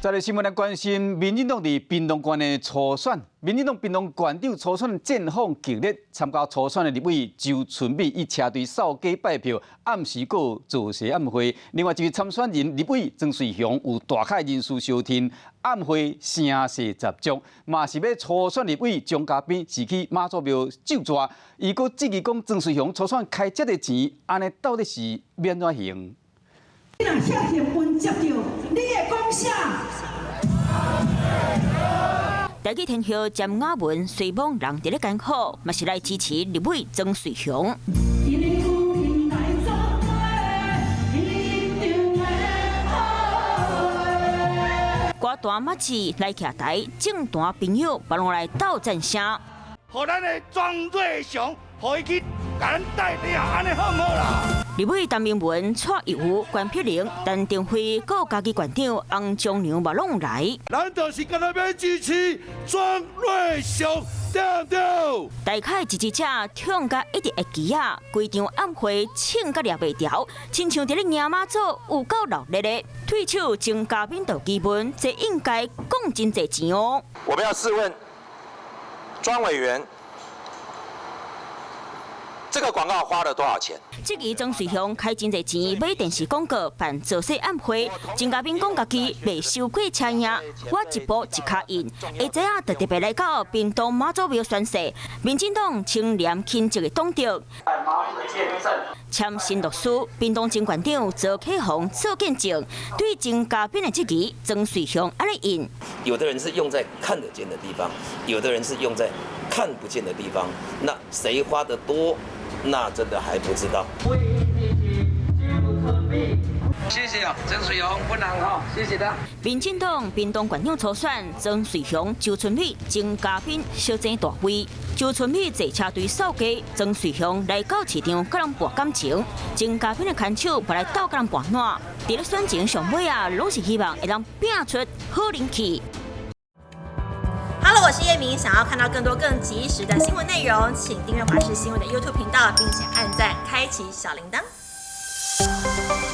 再來新聞來關心，民進黨佇屏東縣的初選，民進黨屏東縣長初選戰況激烈，參加初選的立委周春米以車隊掃街拜票，暗時閣造勢暗會。另外一位參選人立委莊瑞雄有大咖人士相挺，暗會聲勢十足，嘛是欲初選立委鍾嘉賓是去媽祖廟咒逝，伊閣質疑講莊瑞雄初選開這濟錢，按呢到底是欲按怎還？你若遐幸運接著，你會講啥？台語天后詹雅雯雖罔人佇咧艱苦，嘛是來支持立委莊瑞雄。因有兄來作伙，一定會好。歌壇馬子來徛台，政壇朋友嘛攏來鬥讚聲。予咱的莊瑞雄，予伊去共咱帶領，按呢好毋好啦？立委陳明文、蔡逸儒、關碧玲、陳亭妃、閣嘉義縣長洪忠良嘛攏來。咱就是干焦欲支持莊瑞雄，對毋對？大概支持者痛甲一直會記啊，規場暗會唱甲掠袂牢，親像佇咧迎媽祖有夠鬧熱的。退手鍾嘉賓就疑問，這應該講真濟錢哦。我們要試問莊委員，這個廣告花了多少錢？質疑莊瑞雄開真濟錢買電視廣告辦造勢暗會，鍾嘉賓講家己袂收過車影，我一步一跤印。下晝啊，就特別來到屏東媽祖廟宣誓，民進黨清廉勤政的黨職，簽新律師，屏東前縣長周啟宏做見證，對鍾嘉賓的質疑，莊瑞雄按呢應。有的人是用在看得見的地方，有的人是用在看不見的地方，那誰花得多？那真的還不知道。謝謝啊，莊瑞雄本人吼，謝謝他。民進黨屏東縣長初選，莊瑞雄、周春米、鍾嘉賓相爭大位。周春米坐車隊掃街，莊瑞雄來到市場佮人搏感情，鍾嘉賓的牽手嘛來鬥佮人搏暖。佇咧選情上尾啊，攏是希望會當拼出好人氣。 Hello，我是葉明，想要看到更多更及時的新聞內容，請訂閱華視新聞的 YouTube 頻道，並且按讚，開啟小鈴鐺。